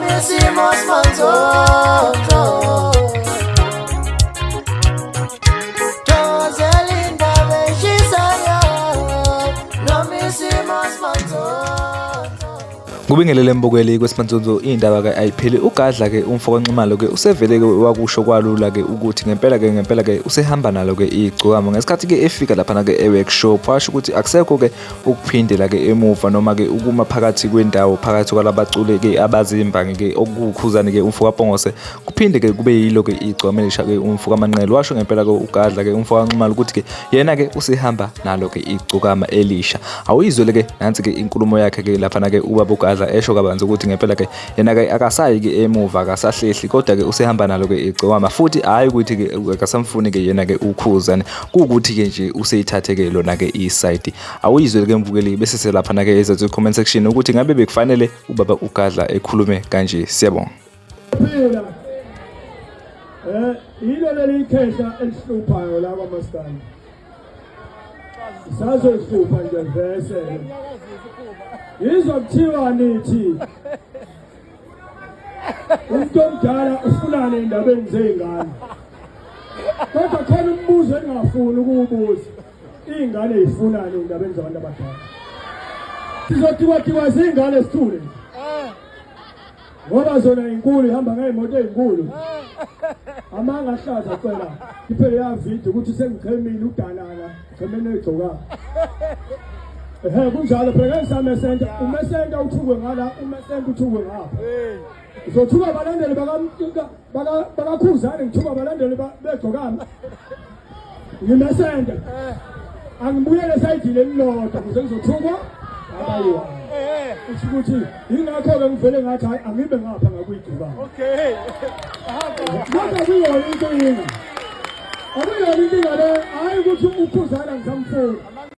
Noma isimo simanzonzo. Thokozela indaba eshisayo. Noma isimo simanzonzo. Kubingelele mbukeli kwesimanzonzo indaba ke ayipheli uGadla ke umfo kaNxumalo ke usevele ke wakusho kwalula ke ukuthi ngempela ke ngempela ke usehamba nalo ke igcokama ngesikhathi ke efika laphana ke e-workshop washo ukuthi akusekho ke ukuphindela ke emuva noma ke ukuma phakathi kwendawo phakathi kwalabaculi ke abazimbangi ke okukhuzane ke umfo kaPongose kuphinde ke kube yilo ke igcokama elisha ke umfo kaManqele washo ngempela ke uGadla ke umfo kaNxumalo ukuthi ke yena ke usehamba nalo ke igcokama elisha awuyizwele ke nansi ke inkulumo yakhe ke laphana ke ubaba uGadla esho kabanzi ukuthi ngempela ke yena ke akasayi ke emuva akasahlehli kodwa ke usehamba nalo ke igcokama futhi hhayi ukuthi ke akasamfuni ke yena ke uKhuzane kuwukuthi ke nje useyithathe ke lona ke isayidi awuyizwele ke mbukeli bese selaphana ke ezathu comment section ukuthi ngabe bekufanele ubaba uGadla ekhulume kanje. Siyabonga. Phila. Yilo leli khehla elihluphayo la kwaMaskandi. Sazohlupha nje vese. Yizwa kuthiwa nithi umuntu omdala ufunane endabeni zey'ngane. Kodwa khona umbuzo engingafuni ukuwubuza. Iy'ngane yifunani endabeni zabantu abadala? Sizotiwatiwa ziy'ngane sithule. Ngoba zona inkulu ihamba ngey'moto ey'nkulu. Amanga ahlaza cela. Iphele ya video ukuthi sengichemile udanana, chemene egcoka. Ehe kunjalo phela ngeke ngisamesenta, umesenta uthukwe ngala, umesenta uthukwe ngapha. Uzothuka abalandeli bakaKhuzani, ngithuka abalandeli begcokama. Ngimesenta. Angibuyele esayidini elilodwa ukuze ngizothukwa abayiwani. Kusho ukuthi yingakho-ke ngivele ngathi hayi angibe ngapha ngakuyigcibana. Okay. Kodwa kuyona inkinga. Akuyona inkinga le, hhayi ukuthi uKhuzani angisamfuni.